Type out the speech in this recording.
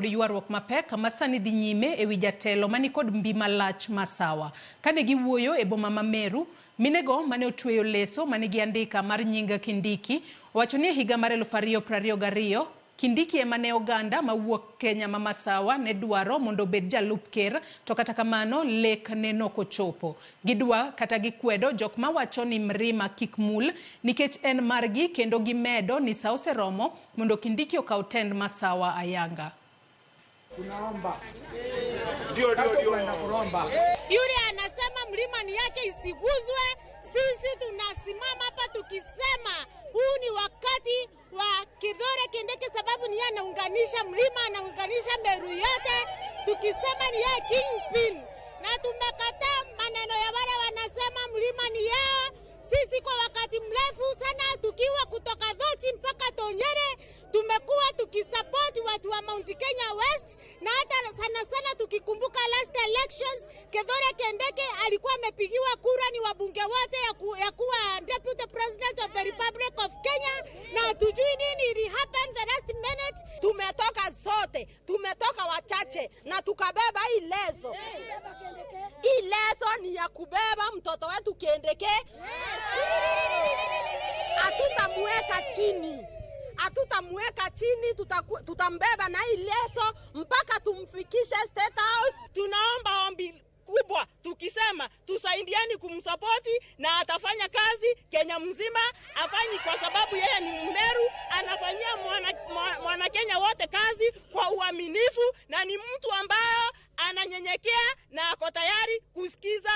Ywaruok mapek ma sani dhi nyime ewi jatelo manikod mbi malach Masawa. Kane giwuoyo e boma ma Meru, minego mane otweyo leso manigi andika mar nying Kindiki owacho ni e higa mar 2022 Kindiki ema ne oganda mawuok Kenya ma Masawa ne dwaro mondo obed jalup ker, to kata kamano lek ne nokochopo. Gidwa kata gikwedo jok mawacho ni mrima kik mul nikech en margi, kendo gimedo ni sa oseromo mondo Kindiki okaw tend Masawa ayanga. Tunaomba. Ndio, ndio, ndio. Yule anasema mlima ni yake isiguzwe. Sisi tunasimama hapa tukisema huu ni wakati wa Kithure Kindiki, sababu ni yeye anaunganisha mlima, anaunganisha Meru yote, tukisema ni yeye kingpin, na tumekataa maneno ya wale wanasema mlima ni yao. Sisi kwa wakati mrefu sana tukiwa kutoka Dhochi mpaka Tonyere tumekuwa tukisupport watu wa Mount Kenya West, na hata sana sana tukikumbuka last elections, Kithure Kindiki alikuwa amepigiwa kura ni wabunge wote ya kuwa deputy president of the Republic of Kenya, na hatujui nini ili happen the last minute. Tumetoka zote, tumetoka wachache na tukabeba hii leso. Hii leso ni ya kubeba mtoto wetu Kindiki. Hatutamuweka chini, hatutamuweka chini, tutambeba na hii leso mpaka tumfikishe State House. Tunaomba ombi kubwa tukisema tusaidiani kumsapoti na atafanya kazi Kenya mzima, afanyi kwa sababu yeye ni Mmeru, anafanyia mwana Kenya wote kazi kwa uaminifu, na ni mtu ambaye ananyenyekea na ako tayari kusikiza.